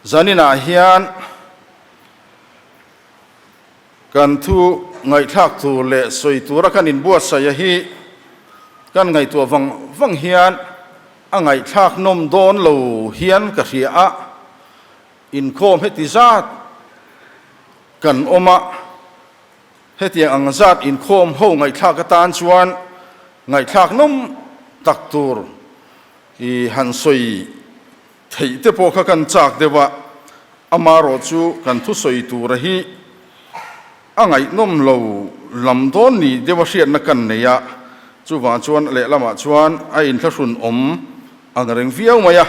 Zaninah hian kan thu ngaihthlak tur leh sawi tura kan inbuatsaih a hi kan ngaihtuah vang vang hian a ngaihthlak nawm dawn lo hian ka hria a, inkhawm heti zat kan awm a, hetiang ang zat inkhawm ho ngaihthlak atan chuan ngaihthlak nawm tak tur i han sawi Theih te pawh kha kan chak deuh a, amarawh chu kan thusawi tura hi a ngaihnawm lo lam dawn ni deuh a hriatna kan nei a, chuvang chuan lehlamah chuan a inthlahrun awm ang reng viau mai a.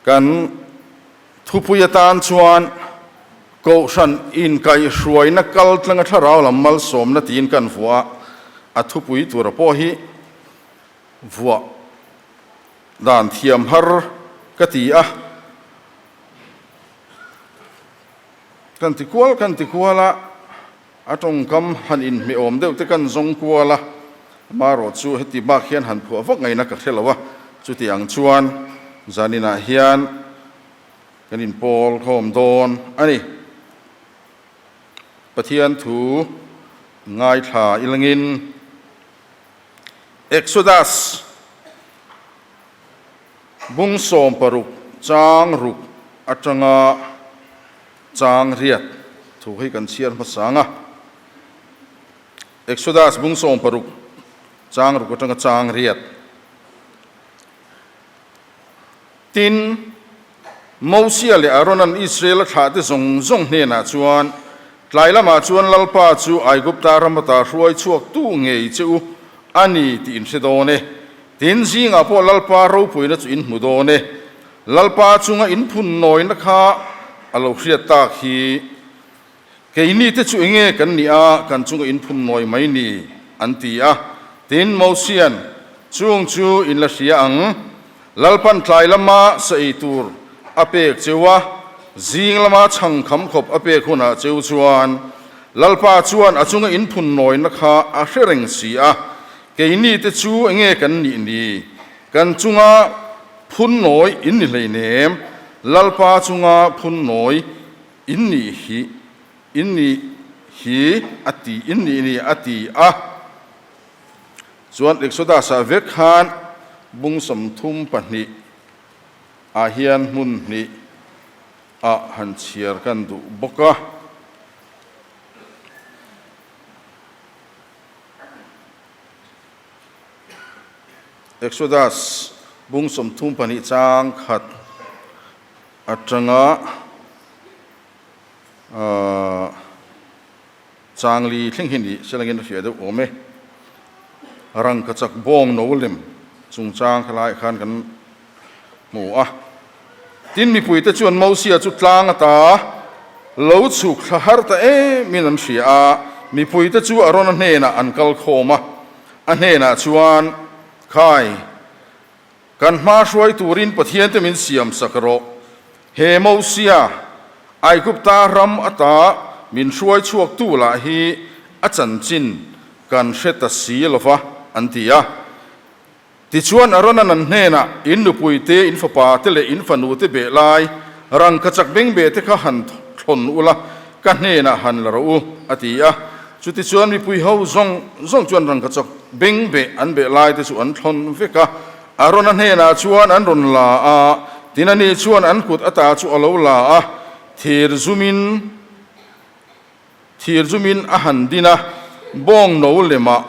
Kan thupui atan chuan Kohhran inkaihhruaina kal tlanga thlarau lam malsawmna tiin kan vuah a, a thupui tura pawh hi vuah Dan thiam har ka ti a, kan ti kual kan ti kual a, a tawngkam han inhmeh awm deuh te kan zawng kual a, amarawh chu heti bak hian han phuah vak ngaihna ka hre lo a, chuti ang chuan zaninah hian kan inpawl khawm dawn a ni. Pathian thu ngaithla ilangin. Exodus bung 16 chang ruk atanga chang riat thu hi kan chhiar hmasang a. Exodus bung 16 chang ruk atanga chang riat. Tin, Mosia leh Aaron-a'n Israel-a thlahte zawng zawng hnenah chuan, Tlai lamah chuan Lalpa chu Aigupta ram ata hruai chhuaktu ngei che u a ni tih in hre dawn e. Tin, zingah pawh Lalpa ropuina chu in hmu dawn e. Lalpa chunga in phun nawina kha a lo hriat tak hi. Keini te chu enge kan nih a, kan chunga in phun nawi mai ni? an ti a. Tin, Mosia'n, Chung chu in la hria ang. Lalpan tlai lama sa ei tur a pek cheu a, zing lama chhang kham khawp a pek hunah cheu chuan Lalpa chuan a chunga in phun nawina kha a hre reng si a. Keini te chu enge kan nih ni? Kan chunga phun nawi in ni hleinem. Lalpa chunga phun nawi In nih hi, in nih hi a ti, in nih ni a ti a. Chuan Exodus-ah vek khan bung 32 ah hian hmun hnih ah han chhiar kan duh bawk a. Exodus bung 32 chang khat. Atanga changli thleng hi ni selangin a hriat deuh awm e. Rangkachak bawng no lem chungchang kha laiah khan kan hmu a. Tin mipuite chuan Mosia chu tlang ata lo chhuk thla har ta emin an hria a, mipuite chu Arona hnenah an kal khawm a, a hnenah chuan, Khai, Kan hma hruai turin Pathian te min siam sak rawh. He Mosia, Aigupta ram ata min hruai chhuaktu lah hi a chanchin kan hre ta si lo va, an ti a. Tichuan Aaron-a'n an hnenah, In nupui te, in fapa te leh in fanu te beh lai, rangkachak bengbeh te kha han thlawn ula, ka hnenah han la rawh u, a ti a. Chutichuan mipui ho zawng zawng chuan rangkachak bengbeh an beh lai te chu an thlawn vek a. Arona hnenah chuan an rawn la a, tin ani chuan an kut ata chu a lo la a, thir zumin thir zumin a han din a, bawng no lemah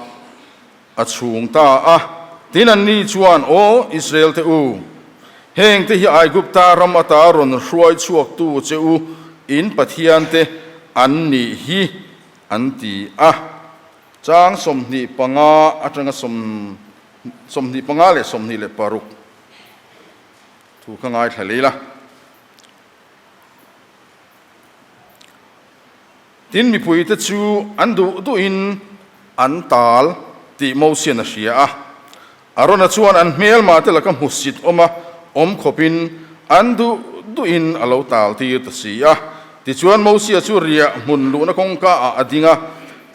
a chhung ta a. Tin anni chuan, Aw Israel te u, heng te hi Aigupta ram ata rawn hruai chhuaktu che u in Pathian te an nih hi, an ti a. Chang 25 atanga 25 leh 26 thu kha ngaithla lei la. Tin, mipuite chu an duh duhin an tal tih Mosian a hria a. Arona chuan an hmelma te laka hmusit awma awm khawpin an duh duhin a lo tal tir ta si a. Tichuan Mosia chu riah hmun luhna kawngka ah a ding a,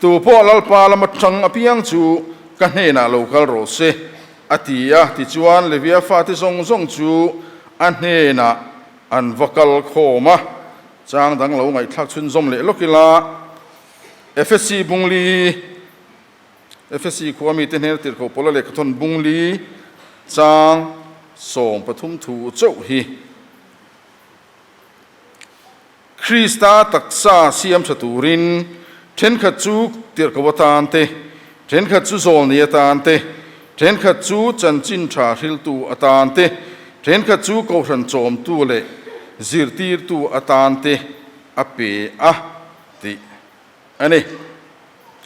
Tu pawh Lalpa lama tang apiang chu ka hnenah lo kal rawh se, a ti a. Tichuan Levia fate zawng zawng chu a hnenah. an va kal khawm a, chang dang lo ngaihthlak chhunzawm leh lawk ila, Efesi bungli, Efesi khua mite hnena tirhkoh Paula lehkhathawn bungli chang 13 thu chauh hi. Krista taksa siam tha turin thenkhat chu tirhkoh atan te, thenkhat chu zawlni atan te, thenkhat chu chanchin tha hriltu atan te, thenkhat chu kohhran chawmtu leh zirtirtu atan te a pe a tih a ni.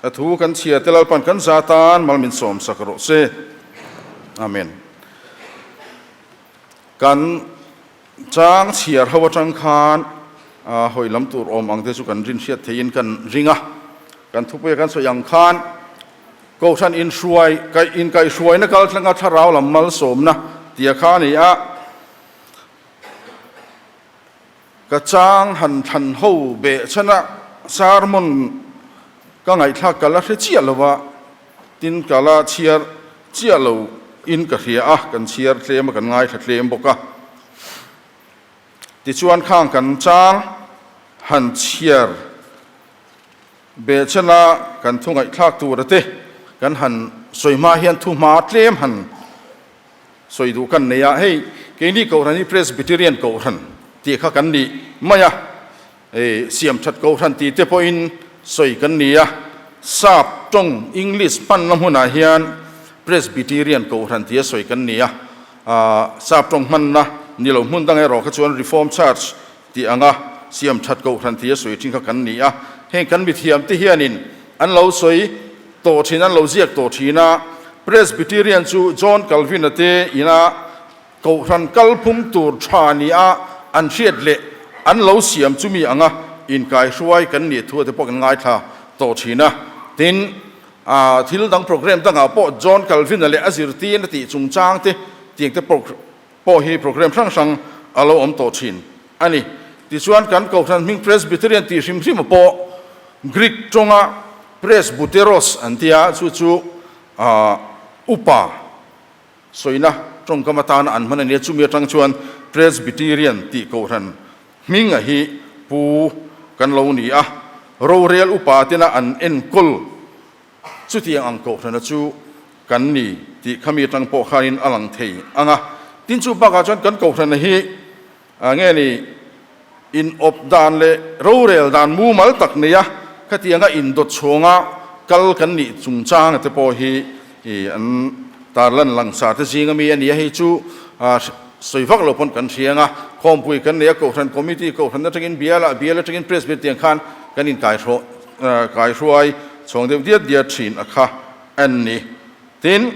A thu kan chhia te Lalpan kan za tan mal min sawmsak rawh se. Amen. Kan Chang chhiar ho atang khan hawi lam tur awm ang te chu kan rin hriat theiin kan ring a. Kan thupuia kan sawi ang khan Kohhran inhruai, inkaihhruaina kal thlanga thlarau lam malsawmna tia kha a ni a. Ka chang han thlan ho beh chhan a, sermon ka ngaihthlak ka la hre chiah lo va, tin ka la chhiar chiah lo in ka hria a, kan chhiar tlem a, kan ngaithla tlem bawk a. Tichuan khang kan chang han chhiar beh chhan a, kan thu ngaihthlak tura te kan han sawi hma hian thu hma tlem han Sawi duh kan nei a, hei keini Kohhran hi Presbyterian Kohhran tih kha kan ni mai a, hei Siamthat Kohhran tih te pawhin sawi kan ni a, Sap tawng English hmanna hmunah hian Presbyterian Kohhran tia sawi kan ni a, Sap tawng hmanna ni lo hmun dang erawh kha chuan Reformed Church tih anga Siamthat Kohhran tia sawi thin kha kan ni a, heng kan mithiamte hianin an lo sawi tawh thin, an lo ziak tawh thin a. Presbyterian chu John Calvin-a te ina Kohhran kalphung tur tha nia an hriat leh an lo siam chumi anga inkaihruai kan nih thu te pawh kan ngaithla tawh thin a. Tin, thil dang program dangah pawh John Calvin-a leh a zirtirna tih chungchang te tiang te pawh hi program hrang hrang a lo awm tawh thin a ni. Tichuan kan Kohhran hming Presbyterian tih hrim hrim pawh Greek tawnga Presbuteros an ti a, chu chu upa sawina tawngkam atana an hman a ni a, chumi atang chuan Presbyterian tih Kohhran hminga hi pu kan lo ni a, rorel upa tena an enkawl Chutiang ang kohhrana chu kan ni tih khami atang pawh khanin a lang thei ang a. Tin chu bakah chuan kan kohhrana hi nge ni inawp dan leh rorel dan mumal tak nei a, khatianga indawt chhuanga kal kan nih chungchanga te pawh hi an tarlan langsar te zinga mi a ni a. Hei chu sawi vak lo pawn kan hria ang a, khawmpui kan nei a, kohhran committee kohhran atangin bial ah bial atangin presbyterian khan kan inkaihrawh Kaihruai chhawng deuh diat diat thin a kha an ni. Tin,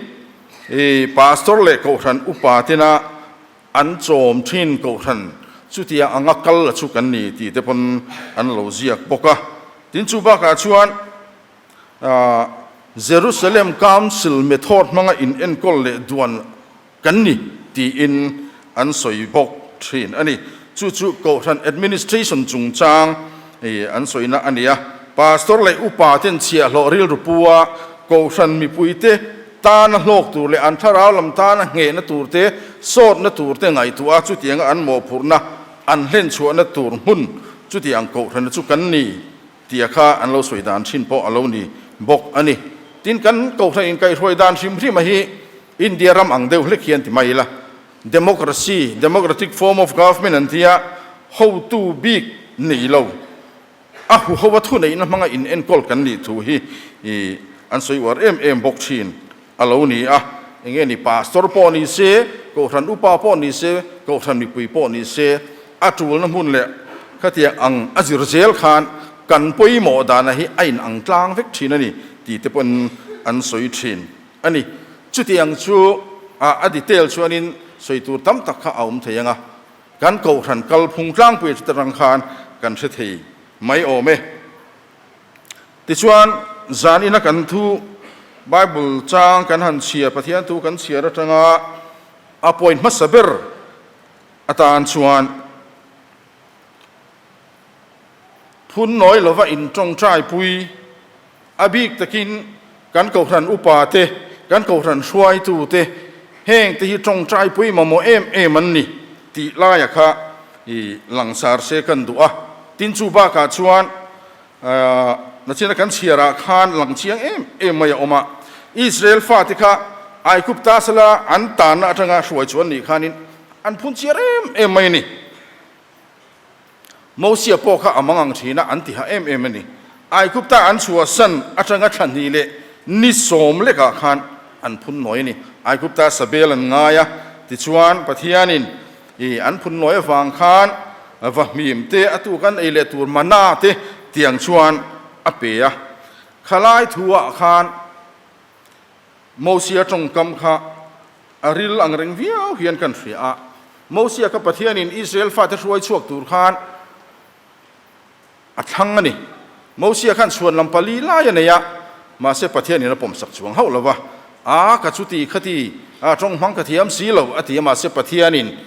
i pastor leh kohhran upa tena an chawm thin kohhran chutiang anga kal a chu kan ni tih te pawn an lo ziak bawk a. Tin, chu bakah chuan Jerusalem Council method hmanga in enkawl leh duan kan ni tiin an sawi bawk thin a ni. Chu chu Kohhran Administration chungchang an sawina a ni a. Pastor leh upa ten chhiahhlawh rilru pu a, Kohhran mipuite tana hlawk tur leh an thlarau lam tana nghehna tur te, sawtna tur te ngaihtuah a, chutianga an mawhphurhna an hlenchhuahna tur hmun chutiang Kohhrana chu kan ni tia kha an lo sawi dan thin pawh a lo ni bawk a ni. Tin, kan Kohhran inkaihhruai dan hrim hrim a hi India ram ang deuh hlek hian ti mai ila, Democracy, Democratic form of government an tia, hotu bik nei lo, a huho a thuneihna hmanga in enkawl kan nih thu hi an sawi uar em em bawk thin a lo ni a. Enge ni Pastor pawh ni se, Kohhran upa pawh ni se, Kohhran mipui pawh ni se, a tulna hmun leh khatiang ang a zir zel khan kan pawimawh dana hi a in ang tlang vek thin a ni tih te pawhin an sawi thin. A ni. Chutiang chu a detail chuanin sawi tur tam tak kha a awm thei ang a, kan kohhran kalphung tlangpui hre atang khan kan hre thei mai awm e. Tichuan, zanina kan thu Bible chang kan han chhiar, Pathian thu kan chhiar atanga a point hmasa ber atan chuan, Phun nawi lova intawngtaipui a bik takin kan kohhran upa te, kan kohhran hruaitu te, heng te hi tawngtaipui mamawh em em an ni tih laia kha. i langsar se kan duh a. Tin chu bakah chuan nachina kan chhiarah khan lang chiang em em mai a awm a. Israel fate kha Aigupta sala an tanna atanga hruai chu an nih khanin an phun chiar em em mai a ni. Mosia pawh kha a mang ang thin a, an ti ha em em a ni. Aigupta an chhuahsan atanga thla hnih leh ni sawm lekah khan an phun nawi a ni. Aigupta sabel an ngai a, tichuan Pathianin i an phun nawi avang khan va hmim te, a tuk an ei leh tur mana te tiang chuan a pe a. Khalai thuah khan Mosia tawngkam kha a ril ang reng viau hian kan hria a. Mosia kha Pathianin Israel fate hruai chhuak tur khan a thlang a ni. Mosia khan chhuan lam pali lai a nei a, mahse Pathianin a pawmsak chuang hauh lo va. A, ka chuti khati, a tawng hmang ka thiam si lo, a ti a, mahse Pathianin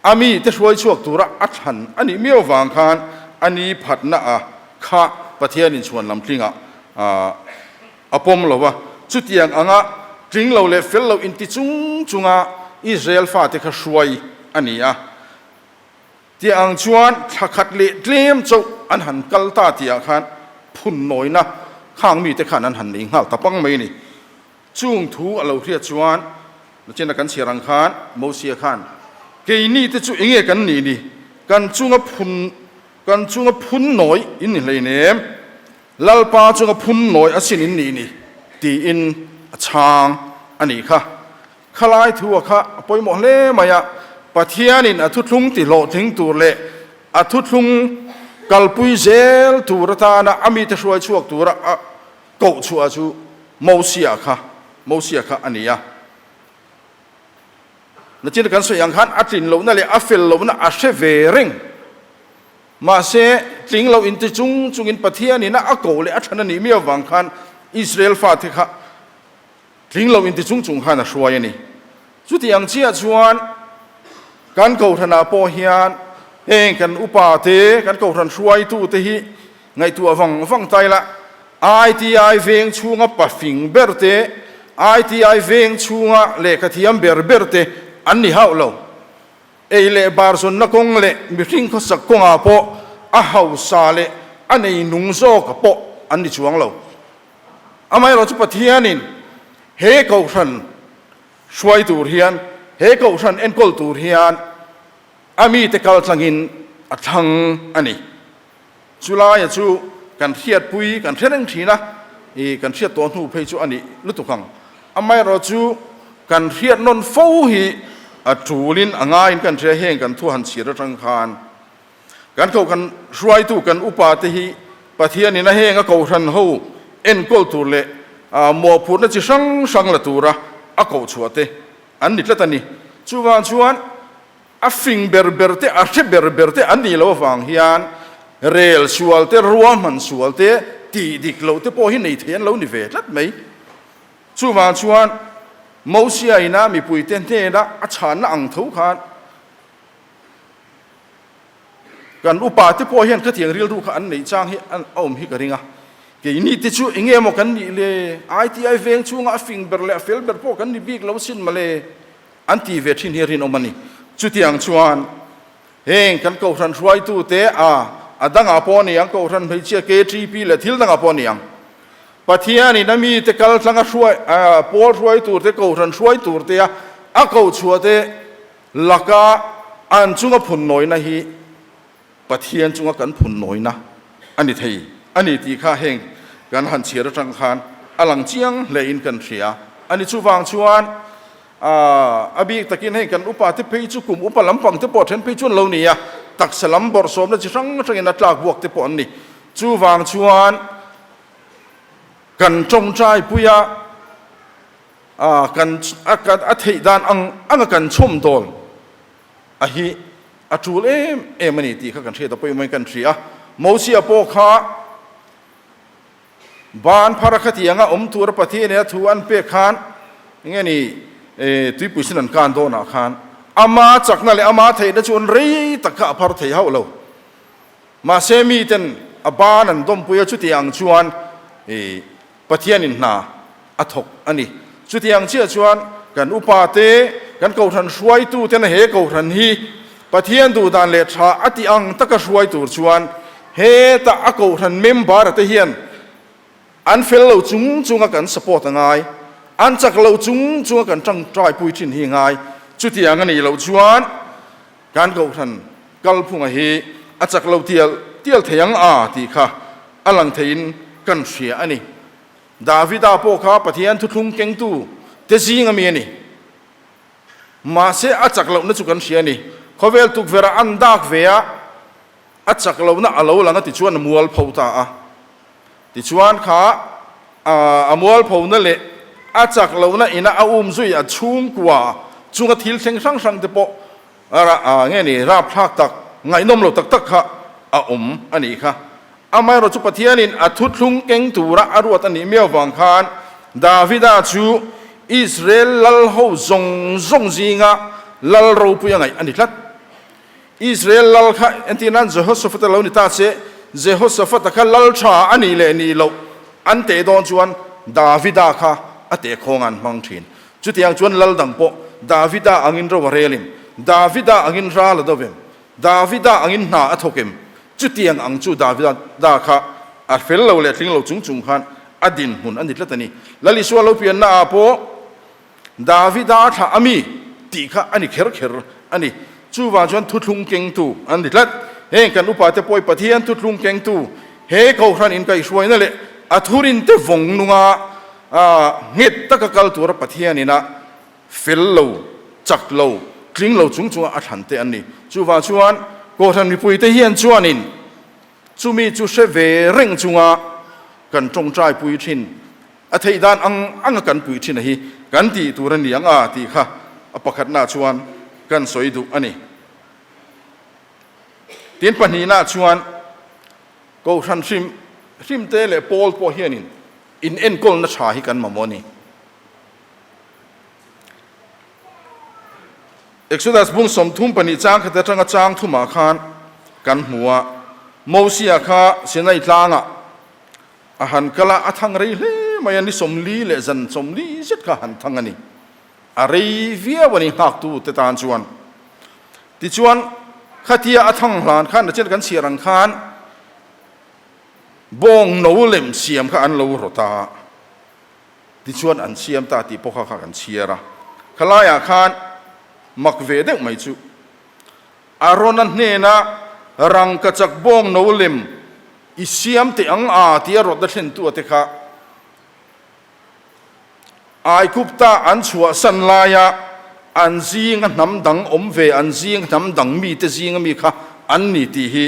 a mite hruai chhuak tura a thlan a nih miau vang khan a ni phatna a kha Pathianin chhuan lam tlingah a A pawm lo a, chutiang anga tling lo leh fel lo inti chung chunga Israel fate kha hruai a ni a. Tiah ang chuan thla khat leh tlem chauh an han kal ta tihah khan phun nawina khang mite khan an han nei nghal ta pang mai a ni. Chung thu a lo hriat chuan nachina kan chhiar ang khan Mosia khan, Keini te chu enge kan nih ni? Kan chunga phun kan chunga phun nawi in ni hleinem. Lalpa chunga phun nawi a sin in nih ni tiin a chhang a nih kha. Khalai thu a kha a pawimawh hle mai a, Pathianin a thuthlung ti hlawhtling tur leh a thuthlung kalpui zel tur atana a mite hruai chhuak tura a koh chhuah chu Mosia kha Mosia kha a ni a. Nachin kan sawi ang khan a tlin lohna leh a fel lohna a hre ve reng. Mahse, tling lo inti chung chungin Pathianin a koh leh a than a nih mi avang khan Israel fate kha tling lo inti chung chung khan a hruai a ni. Chuti ang chiah chuan kan kohhranah pawh hian heng kan upa te, kan kohhran hruaitu te hi ngaihtuah vang vang ta ila, ITI veng chhunga pafing ber te, ITI veng chhunga lehkhathiam ber ber te an ni hauh lo. Ei leh bar zawnna kawng leh mihring khawsak kawngah pawh a hausa leh a nei nung zawka pawh an ni chuang lo. Amaherawh chu Pathianin he kohhran hruai tur hian, he kohhran enkawl tur hian a mite kal tlangin a thlang a ni. Chulaia chu kan hriatpui, kan hre reng thin a, i kan hriat tawh hnu phei chu a nih lutuk ang. Amaherawh chu kan hriat nawn fo hi a tulin a ngaiin kan hria heng kan thu han chhir atang khan kan kohhran hruaitu kan upa te hi Pathianin a heng a kohhran ho enkawl tur leh mawhphurhna chi hrang hrang la tura a kohchhuah te an ni tlat a ni. Chuvang chuan A fing ber ber te, a hre ber ber te an nih loh avang hian rel sual te, ruahman sual te, tih dik loh te pawh hi nei thei an lo ni ve tlat mai. Chuvang chuan Mosia ina mipuite hnena a chhanna ang tho khan kan upa te pawh hian khatiang rilru kha an neih chang hi a awm hi ka ring a. Keini te chu enge maw kan nih le? ITI veng chhunga a fing ber leh a fel ber pawh kan ni bik lo sin mawle. An tih ve thin hi rinawm a ni. Chutiang chuan heng kan kohhran hruaitute a a dangah pawh a ni ang, kohhran hmeichhia KTP leh thil dangah pawh a ni ang. Pathianin a mite kal tlanga hruai pawl hruai turte, kohhran hruai turte a a kohchhuahte laka an chunga phun nawina hi Pathian chunga kan phun nawina a ni thei a ni tih kha heng kan han chhiar atang khan a lang chiang hlein kan hria a ni. Chuvang chuan a bik takin heng kan upa te phei chu kum upa lampang te pawh then phei chu an lo ni a, taksa lam bawrhsawmna chi hrang hrangin a tlak buak te pawh an ni. Chuvang chuan kan tawngtai puia kan a theih dan ang anga kan chhawm dawn A hi a tul em em a ni tih kha kan hriat a pawimawhin kan hria a. Mosia pawh kha ban phar a khatianga awm tura Pathianin a thu an pek khan enge ni tuipui sin an kan dawnah khan ama chakna leh ama theihna chu an rei tak kha a phar thei hauh lo. Mahse miten a ban an dawmpui a chutiang chuan Pathianin hna a thawk a ni. Chutiang chiah chuan kan upa te, kan kohhran hruaitu tena he kohhran hi Pathian duhdan leh tha a tih ang taka hruai tur chuan heta a kohhran member-a te hian an fel lo chung chunga kan support a ngai, an chak lo chung chunga kan tangtaipui thin hi ngai. Chutiang a nih loh chuan kan kohhran kalphunga hi a chak lo tial tial thei ang a tih kha a lang theiin kan hria a ni. Davida pawh kha Pathian thuthlung kengtu te zing ami a ni. Mahse a chak lohna chu kan hria a ni. Khawvel tukverh ah an dak ve a, a chak lohna a lo lang a tichuan a mualpho ta a. Tichuan kha a mualphona leh a chak lohna ina a um zui a chhungkua chunga thil thleng hrang hrang te pawh nge ni rapthlak tak ngaihnawm lo tak tak kha a awm a nih kha. Amaherawhchu chu Pathianin a thuthlung keng tura a ruat a nih miau vang khan Davida chu Israel lal ho zawng zawng zinga lal ropui a ngaih a ni tlat. Israel lal kha entir nan Jehoshaphat a lo ni ta che, Jehoshaphat-a kha lal tha a nih leh nih loh an teh dawn chuan Davida kha a tehkhawng an hmang thin. Chutiang chuan lal dang pawh Davida angin ro a rel em? Davida angin ral a do em? Davida angin hna a thawk em? Chutiang ang chu Davida kha a fel lo leh tling lo chung chung khan a dinhmun a ni tlat a ni. Lal Isua lo pianna ah pawh Davida thlah a mi tih kha a ni kher kher a ni. Chuvang chuan thuthlung kengtu an ni tlat. Heng kan upate pawh i Pathian thuthlung kengtu he Kohhran inkaihhruaina leh a thurinte vawng nunga nghet taka kal tura Pathian ina fel lo, chak lo, tling lo chung chunga a thlan te an ni. Chuvang chuan Kohhran mipuite hian chuanin chumi chu hre ve reng chunga kan tawngtai pui thin, a theih dan ang anga kan pui thin a hi kan tih tur a ni ang a tih kha a pakhatnaah chuan kan sawi duh a ni. Tin pahnihnaah chuan Kohhran hrim hrimte leh pawl pawh hianin inenkawlna tha hi kan mamawh a ni. Exodus bung 32 chang khat atanga chang thumah khan kan hmu a, Mosia kha Sinai tlangah a han kal a, a thang rei hle mai a, ni 40 leh zan 40 zet kha a han thang a ni. A rei viau a ni nghaktu te tan chuan. Tichuan, khatia a thang hlan khan, nachin kan chhiar ang khan, bawng no lem siam kha an lo rawt a. Tichuan an siam ta tih pawh kha kha kan chhiar a. Khalaiah khan mak ve deuh mai chu Arona hnena rangkachak bawng no lem i siam teh ang a tia rawtna thlentu a te kha Aigupta an chhuahsan laia an zinga hnam dang awm ve, an zing hnam dang mite zinga mi kha an ni tih hi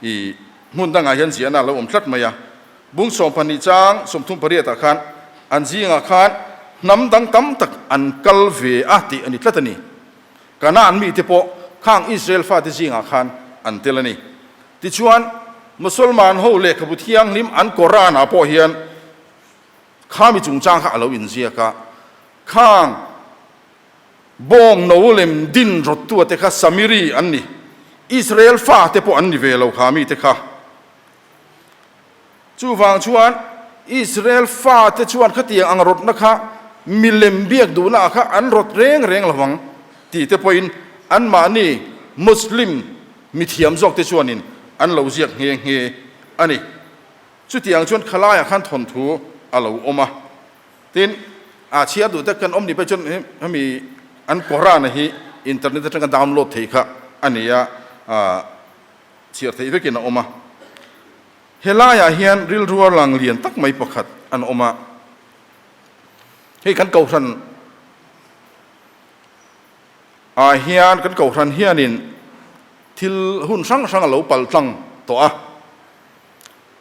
i hmun dangah hian ziahna a lo awm tlat mai a. Bung 12 chang 38 ah khan an zingah khan hnam dang tam tak an kal ve a tih a ni tlat a ni. Kanaan mite pawh khang Israel fate zingah khan an tel a ni. Tichuan, Musalman ho lehkhabu thianghlim an Koran ah pawh hian khami chungchang kha a lo inziak a, khang bawng no lem din rawttu te kha Samiri an ni. Israel fate pawh an ni ve lo kha mite kha. Chuvang chuan Israel fate chuan khatiang ang rawtna kha milem biak duhnaah kha an rawt reng reng lo ang tih te pawhin anmahni Muslim mithiam zawkte chuanin an lo ziak nghe nghe a ni. Chutiang chuan khalaiah khan thawnthu a lo awm a. Tin, a chhiar duh tak kan awm ni pawh chuan hemi an Quran-a hi internet atanga download theih kha a ni a, chhiar theih vekin a awm a. Helaiah hian rilru a lang lian tak mai pakhat an awm a, hei kan kohhran ah hian kan kohhran hianin thil hun hrang hrang a lo pal tlang tawh a,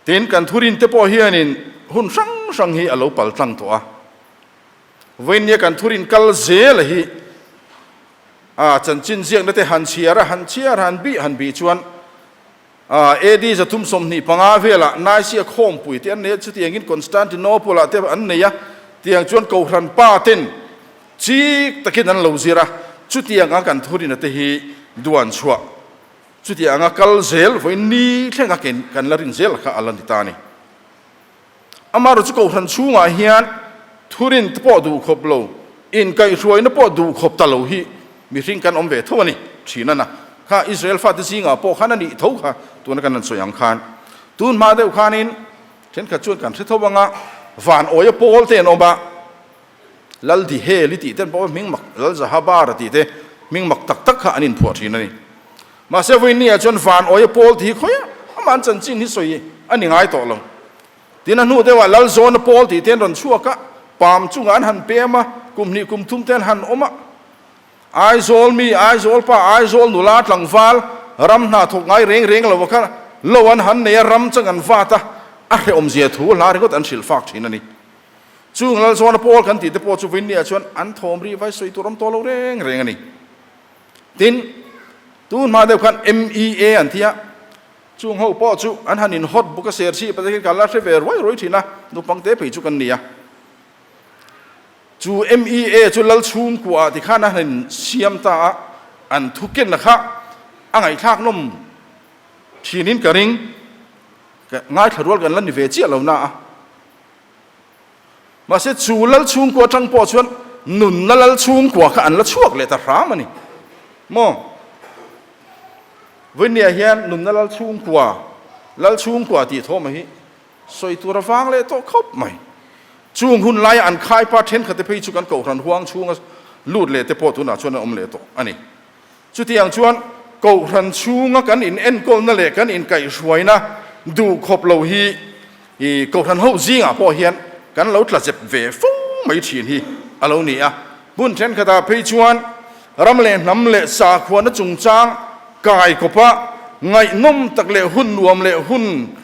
tin kan thurin te pawh hianin hun hrang hrang hi a lo pal tlang tawh a, vawinia kan thurin kal zel a hi a chanchin ziakna te han chhiar a, han chhiar han bih han bih chuan AD 325 velah Nicaea khawmpui te an nei a, chutiangin Constantinople-ah te an nei a, tiang chuan Kohhran pa ten chik takin an lo zir a, chutiang anga kan thurina te hi duan chhuah, chutiang anga kal zel vawiin ni thlenga kan la rin zel kha a la ni ta a ni. Amaherawhchu Kohhran chhungah hian thurin te pawh duh khawp lo, inkaihhruaina pawh duh khawp ta lo hi mihring kan awm ve tho a ni, thin a na. Kha Israel fate zingah pawh khan a nih tho kha tuna kan han sawi ang khan. Tun hma deuh khanin thenkhat chuan kan hre tho ang a, van awia pawl te an awm a, Lal Diheli tih ten pawh hming mak, Lal Zahabara tih te hming mak tak tak kha an inphuah thin a ni. Mahse vawiinniah chuan van awia pawl tih hi khawiah amah an chanchin hi sawi a ni ngai tawh lo. Tin a hnu deuhah Lal Zawna pawl tih te an rawn chhuak a, palm chungah an han pem a, kum hnih kum thum te an han awm a. Aizawl mi, Aizawl pa, Aizawl nula tlangval, ram hna thawk ngai reng reng lo kha lo an han nei a, ram chang an vat a, a hrehawmzia thu hla ringawt an hrilh fak thin a ni. Chung Lal Zawna pawl kan tih te pawh chu vawiinniah chuan an thawm rih vai sawi tur awm tawh lo reng reng a ni. Tin, tun hma deuh khan MEA an ti a, Chung ho pawh chu an han in hot buk a ser chih pate khi ka la hre ve ruai ruai thin a, naupang te phei chu kan ni a. Chu MEA chu lal chhungkua ah tikhan a han in siam ta a, an thu kenna kha a ngaihthlak nawm thin in ka ring, ka ngaithla rual kan la ni ve chiah lo na a. Mahse chu lal chhungkua atang pawh chuan nunna lal chhungkua kha an la chhuak leh ta hram a ni maw? Vawinia hian nunna lal chhungkua, lal chhungkua tih thawm hi sawi tur a vang leh tawh khawp mai. Chung hun laia an khaipa thenkhat te phei chu kan kohhran huang chhunga lut leh te pawh tunah chuan an awm leh tawh a ni. Chutiang chuan Kohhran chhunga kan inenkawlna leh kan inkaihhruaina duh khawp lo hi Kohhran ho zingah pawh hian kan lo tla zep ve fo mai thin hi a lo ni a. Hmun thenkhatah phei chuan ram leh hnam leh sakhuana chungchang kai kawpa ngaihnawm tak leh hun nuam leh hun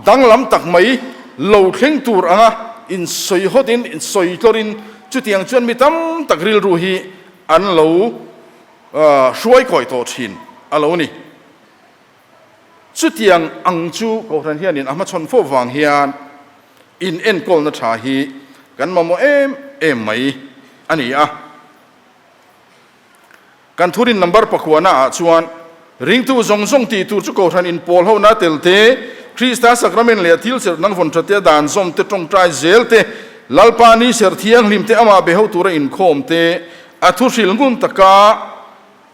danglam tak mai lo thleng tur anga insawi hawtin insawi tlawrin chutiang chuan mi tam tak rilru hi an lo hruai kawi tawh thin a lo ni. Chutiang ang chu Kohhran hianin a hmachhawn fo vang hian in enkawlna tha hi kan mamawh em em mai a ni a. Kan thurin number pakuana ah chuan ringtu zawng zawng tih tur chu Kohhran inpawl hona tel te, Krista sakramen leh a thil serh dang vawn tha te, dan zawm te, tawngtai zel te, Lalpa ni serh thianghlim te, amah be ho tura inkhawm te, A thu hrilh ngun taka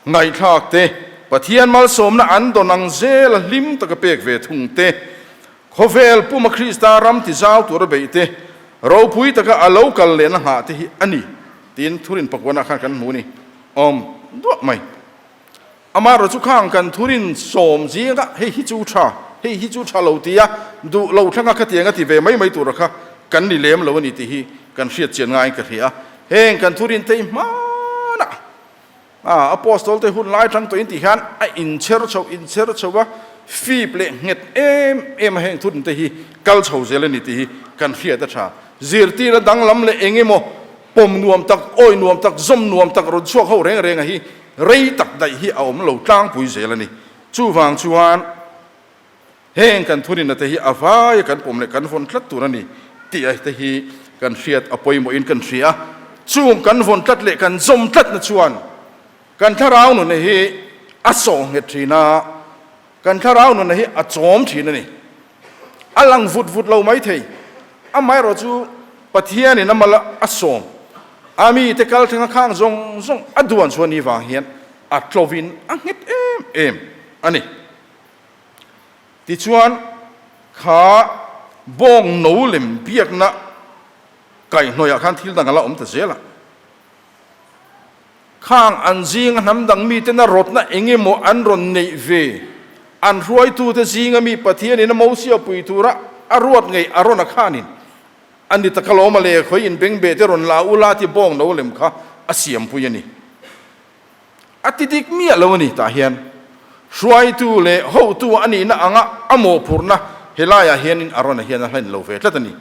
ngaihthlak te, Pathian malsawmna an dawn ang zela hlim taka pek ve thung te, khawvel puma Krista ram ti zau tura beih te, ropui taka a lo kal lehna nghah te hi a ni tiin thurin pakuanah khan kan hmu ni awm duah mai. Amaherawhchu khang kan thurin sawm zinga hei hi chu tha, hei hi chu tha lo tia duh lo thlanga khatiang a ti ve mai mai tura kha kan ni lem lo a ni tih hi kan hriat chian ngaiin ka hria. Heng kan thurin te hi hmanah a Apostol te hun lai tang tawhin tih hian a inchher chho inchher chho a, fip leh nghet em em a heng thurin te hi kal chho zel a ni tih hi kan hriat a tha. Zirtirna danglam leh eng emaw pawm nuam tak, awi nuam tak, zawm nuam tak rawn chhuak ho reng reng a hi Rei tak daih hi a awm lo tlangpui zel a ni. Chuvang chuan heng kan thuninna te hi a vaia kan pawm leh kan vawn tlat tur a ni tih a te hi kan hriat a pawimawhin kan hria a. Chung kan vawn tlat leh kan zawm tlatna chuan kan thlarau nunna hi a sawh nghet thin a, Kan thlarau nunna hi a chawm thin a ni. A lang vut vut lo mai thei. Amaherawh chu Pathianin a mal a sawm. A mite kal thleng a khang zawng zawng a duan chhuah ni vang hian a tlovin a nghet em em a ni. Tichuan kha bawng no lem biakna kaihhnawihah khan thil dang a la awm ta zel a. Khang an zinga hnam dang miten a rawtna eng emaw an rawn neih ve? An hruaitute zinga mi Pathianin a Mosia pui tura a ruat ngei Arona khanin a ni taka lawm a le khawi in bengbeh te rawn la ula ti bawng no lem kha a siampui a ni. A ti dik miah lo a ni tah hian hruaitu leh hotu a nihna anga a mawhphurhna helaiah hianin Arona hian a hlen lo ve tlat a ni.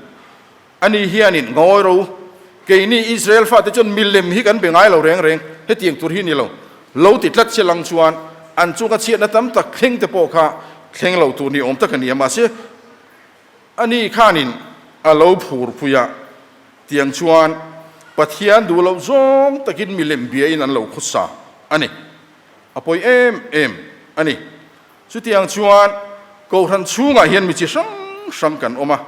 Ani hianin, Ngawi ro, keini Israel fate chuan milem hi kan be ngai lo reng reng, hetiang tur hi ni lo. Lo ti tlat che lang chuan an chunga chhiatna tam tak thleng te pawh kha thleng lo tur ni awm tak a ni a, mahse ani khanin a lo phur pui a, tiang chuan Pathian duh loh zawng takin milem biain an lo khawsa a ni. A pawi em em a ni. Chutiang chuan Kohhran chhungah hian mi chi hrang hrang kan awm a,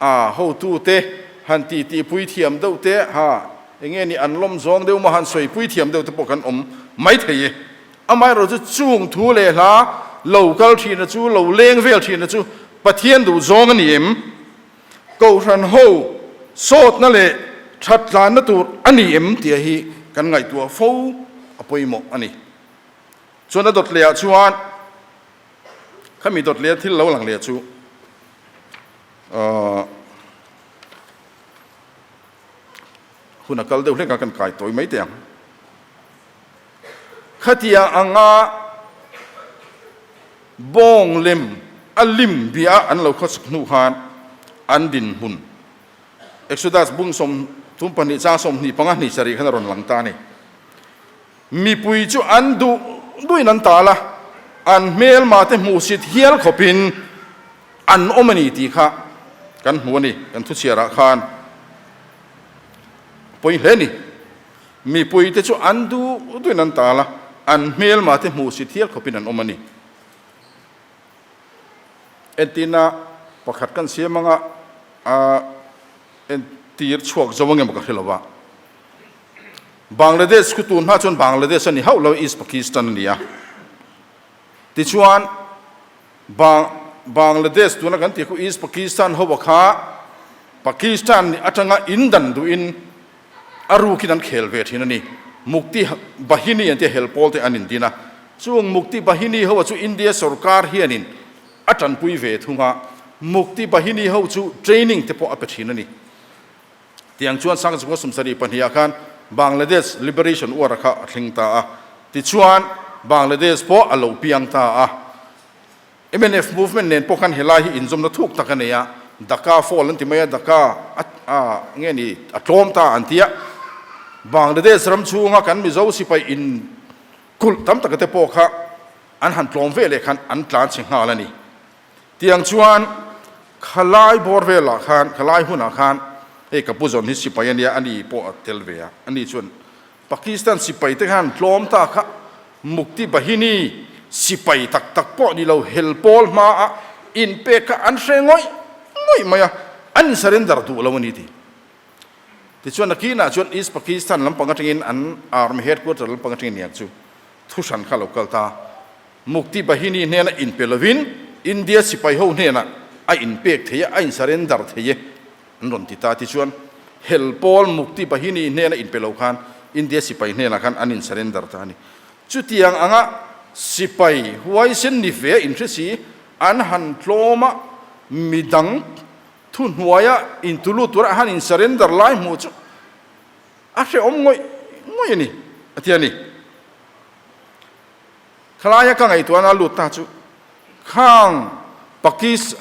a hotute han titihpui thiam deuh te, ha eng nge ni an lawm zawng deuh maw han sawipui thiam deuh te pawh kan awm mai thei e. Amaherawhchu chung thu leh hla lo kal thina chu, lo leng vel thina chu Pathian duh zawng a ni em? Kohhran ho sawtna leh that tlanna tur a ni em tia hi kan ngaihtuah fo a pawimawh a ni. Chuan a dawt lehah chuan khami dawt leh thil lo lang leh chu ahh hun a kal deuh hlek a kan kai tawi mai teh ang. Khatia anga bawng lem a lim bia an lo khawchhuk hnu khan an dinhmun Exodus bung 32 chang 25 hnih sarih khan a rawn lang ta a ni. Mipui chu an duh duhin an tal a, an hmelma te hmuhsit hial khawpin an awm a ni tih kha kan hmu a ni, kan thuchhiarah khan pawi hle a ni. Mipui te chu an duh duhin an tal a, an hmelma te hmuhsit hial khawpin an awm a ni. Entirna pakhat kan siam anga a entir chhuak zo ang emaw ka hre lo va. Bangladesh khu tun hma chuan Bangladesh a ni hauh lo, East Pakistan a ni a. Tichuan Bang Bangladesh tuna kan tih khu East Pakistan ho kha Pakistan atanga indan duhin a rukin an khel ve thin a ni. Mukti Bahini an tia hel pawl te an indin a. Chung Mukti Bahini ho chu India sorkar hianin a tanpui ve thung a. Mukti Bahini ho chu training te pawh a pe thin a ni. Tiang chuan Sangchukua 72 ah khan Bangladesh Liberation War kha a thleng ta a. Tichuan Bangladesh pawh a lo piang ta a. Mnf movement nen pawh khan helai hi inzawmna thuk tak a nei a, Dhaka fall an ti mai a, Dhaka a nge ni a tlawm ta an ti a, Bangladesh ram chhunga kan Mizo sipai in kulh tam taka te pawh kha an han tlawm ve leh khan an tlan chhe nghal a ni. Tiang chuan khalai bawr velah khan, khalai hunah khan hei ka pu zawn hi sipai a nia, ani pawh a tel ve a, ani chuan Pakistan sipai te khan tlawm ta kha Mukti Bahini sipai tak tak pawh ni lo hel pawl hmaa inpek kha an hre ngawih ngawih mai a, an insurrender duh lo a ni ti. Tichuan nakinah chuan East Pakistan lampang atangin an army headquarter lampang atangin niang chu thu hran kha a lo kal ta. Mukti Bahini hnena inpe lovin India sipai ho hnenah a inpek thei a, a insurrender thei e. An rawn ti ta tichuan hel pawl Mukti Bahini hnena inpe lo khan India sipai hnenah khan an in-surrender ta a ni. Chutiang anga sipai huaisen ni ve a inhre si an han tlawm a, midang thuhnuaia intulut tura han in-surrender lai hmuh chu a hrehawm ngawih ngawih a ni, a ti a ni. Khalaia ka ngaihtuahna lut ta chu khang Pakis.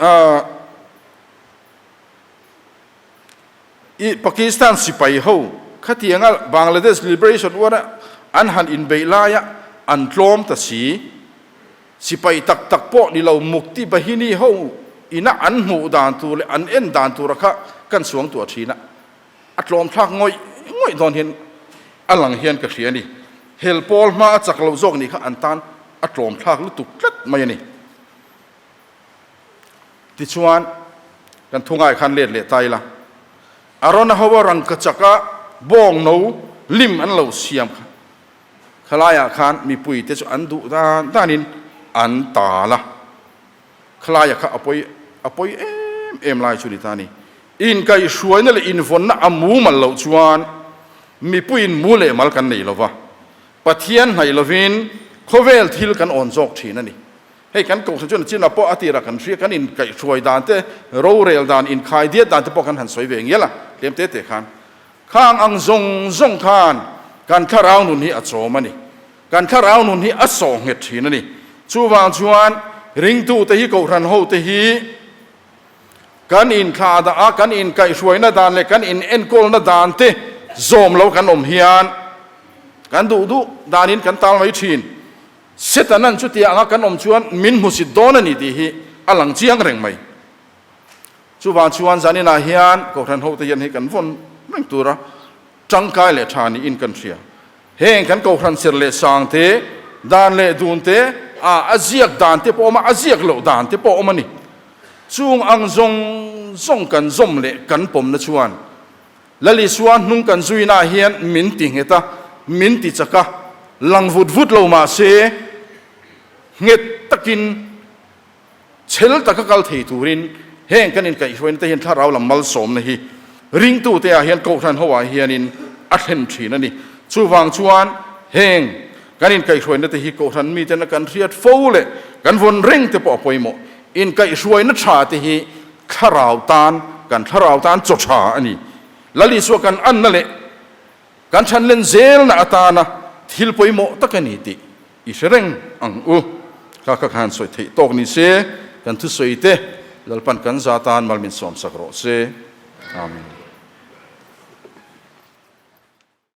I Pakistan sipai ho khatianga Bangladesh Liberation War a an han inbeih laia an tlawm ta si. Sipai tak tak pawh ni lo Mukti Bahini ho ina an hmuh dan tur leh an en dan tura kha kan suang tuah thin a, a tlawm thlak ngawih ngawih dawn hian a lang hian ka hria a ni. Hel pawl hma a chak loh zawk nih kha an tan a tlawm thlak lutuk tlat mai a ni. Tichuan, kan thungai khan let leh ta ila, Arona ho a rangkachak a bawng no lim an lo siam kha, khalaiah khan mipuite chu an duh dan danin an tal a, khalaiah kha a pawi a pawi em em lai chu ni ta a ni. Inkaihhruaina leh invawnna a mumal loh chuan mipuiin mu leh mal kan nei lova, Pathian hnaih lovin khawvel thil kan awn zawk thin a ni. Hei kan kohhran chuan a chinah pawh a tirah kan hria, kan inkaihhruai dan te, rorel dan, inkhai diat dan te pawh kan han sawi ve ngial a, tlem te te khan. Khang ang zawng zawng khan kan thlarau nun hi a chawm a ni. Kan thlarau nun hi a sawh nghet thin a ni. Chuvang chuan ringtute hi kohhran hote hi kan inthlah dah a, kan inkaihhruaina dan leh kan inenkawlna dan te zawm lo kan awm hian kan duh duh danin kan tal mai thin. Setanan chutia anga kan awm chuan min hmusit dawn a ni tih hi a lang chiang reng mai. Chuvang chuan zaninah hian Kohhran hote hian hei kan vawn reng tura tangkai leh tha niin kan hria. Heng kan Kohhran ser leh sang te, dan leh dun te, a a ziak dan te pawh a awm a, a ziak loh dan te pawh a awm a ni. Chung ang zawng zawng kan zawm leh kan pawmna chuan Lal Isua hnung kan zuinaah hian min ti nghet a, min ti chak a. Lang vut vut lo mah se, nghet takin chhel taka kal thei turin heng kan inkaihhruaina te hian thlarau lam malsawmna hi ringtute ah hian kohhran ho ah hianin a thlen thin a ni. Chuvang chuan heng kan inkaihhruaina te hi kohhran miten a kan hriat fo leh kan vawn reng te pawh a pawimawh. Inkaihhruaina tha te hi thlarau tan kan thlarau tan chaw tha a ni. Lal Isua kan anna leh kan thanlen zelna atana thil pawimawh tak a ni tih I hre reng ang u. Kha kha khan sawi theih tawk ni se, kan thusawi te Lalpan kan za tan mal min sawmsak rawh se. Amen.